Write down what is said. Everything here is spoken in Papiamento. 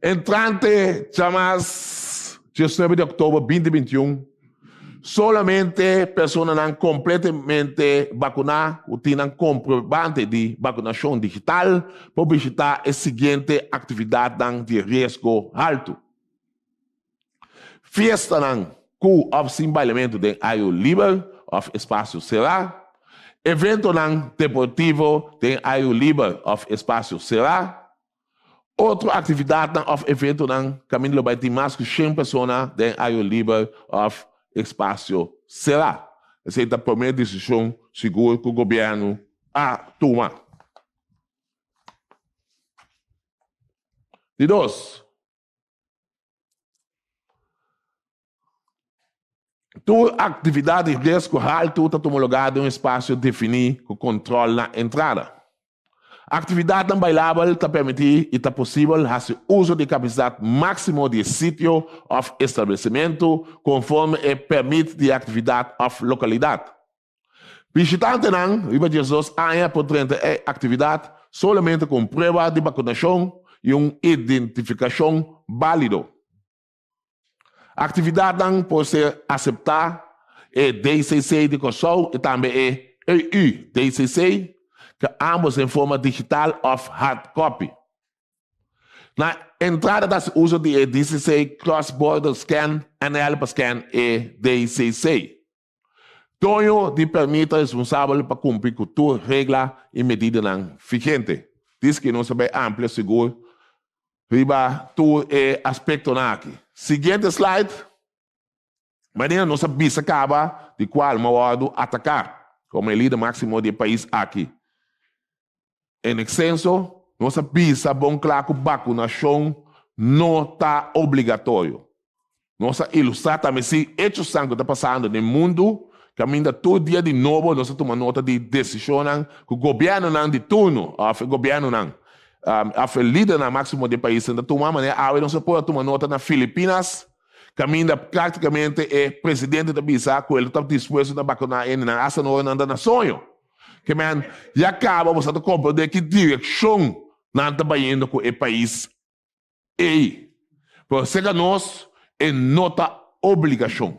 Entrante djamas 19 di òktober 2021, solamente personanan kompletamente bakuná ku tin nan komprobante di bakunashon digital por bishitá e siguiente aktividatnan di riesgo haltu. Fiestanan ku òf sin bailementu den airu liber òf espasio será. Eventonan deportivo den airu liber òf espasio será. Otro aktividatnan òf eventonan kaminda lo bai tin mas ku shen persona den airu liber òf espasio será. Esei ta promé desishon sigur ku gobièrnu a tuma. Di dos. Tur aktividat di riesgo haltu ta tuma lugá den un espasio definí ku kontròl na entrada. Aktividatnan bailabel ta permití i ta posibel hasi uso di e kapasidat máksimo di e sitio òf establesimentu konforme e pèrmit di e aktividat òf lokalidat. Bishitantenan riba 12 aña por drenta e aktividat solamente ku un prueba di bakunashon i un identifikashon bálido. Aktividatnan por ser aseptá e DCC di Kòrsou i tambe e EU DCC, ku ámbos den forma digital òf hard copy. Na entrada ta hasi uso di e DCC Cross Border Scan NL pa scan e DCC. Doño di pèrmit ta responsabel pa kumpli ku tur regla i medidanan vigente. Dis ki nos ta bai amplia sigur riba tur e aspektonan aki. Siguiente slide. Manera nos a bisa kaba di kual mi a wòrdu ataká komo e lider máksimo di e pais aki. En eksenso, nos a bisa bon kla ku bakunashon no ta obligatorio. Nos a ilustrá tambe si echosnan ku ta pasando den mundu, kaminda tur dia di nobo nos a tuma nota di desishonnan ku gobièrnunan di turno òf e gobièrnunan òf e lidernan máksimo di e paisnan ta tuma. Manera awe nos a por a tuma nota na Filipinas, kaminda práktikamente e presidente ta bisa ku el ta dispuesto na bakuná hendenan asta ora nan ta na soño. Ke men ya kaba bo sa ta komprendé ki direkshon nan ta bayendo ku e pais ei. Pero serka nos e no ta obligashon.